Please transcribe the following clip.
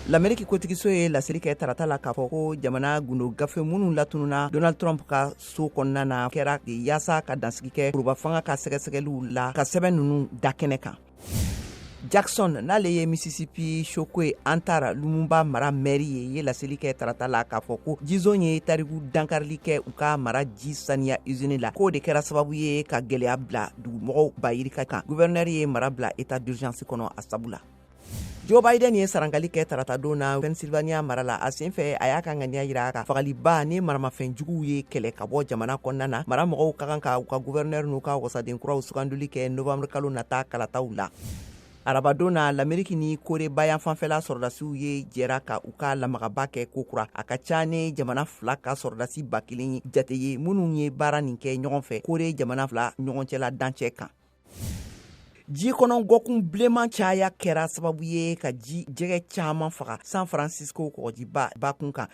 Lameriki kotigiso ye laseli kɛ tarata la k'a fɔ ko jamana gundo gafe minnu latununa Donald Trump ka so kɔnɔna na kɛra yaasa ka dansigi kɛ foroba fanga ka sɛgɛsɛgɛliw la ka sɛbɛn ninnu da kɛnɛ kan. Jackson, n'ale ye Mississippi Chokwe Antar Lumumba mara mɛri ye, ye laseli kɛ tarata la k'a fɔ ko jizon ye tariku dankarili kɛ u ka mara ji saniya usine la, k'o de kɛra sababu ye ka gɛlɛya bila dugumɔgɔw ba yirika kan. Gouverneur ye mara bila état d'urgence kɔnɔ a sabu la. Joe Biden ye sarankali kɛ taratadon na Pennsylvania mara la. A senfɛ, a y'a ka ŋaniya yira ka fagaliba ni maramafɛn juguw ye kɛlɛ ka bɔ jamana kɔnɔna na. Mara mɔgɔw ka kan ka u ka gouverneur n'u ka wasaden kuraw sugandili kɛ novembre kalo nata kalataw la. Arabadon na, Lameriki ni Kore bayan fanfɛla sɔrɔdasiw ye jɛra ka u ka lamagaba kɛ kokura. A ka ca ni jamana fila ka sɔrɔdasi 1000 jate ye minnu ye baara nin kɛ ɲɔgɔn fɛ Kore jamana fila ɲɔgɔncɛla dancɛ kan. Ji kɔnɔ gɔkun bilenman caya kɛra sababu ye ka ji jɛgɛ caman faga San Francisco kɔgɔjiba bakun kan.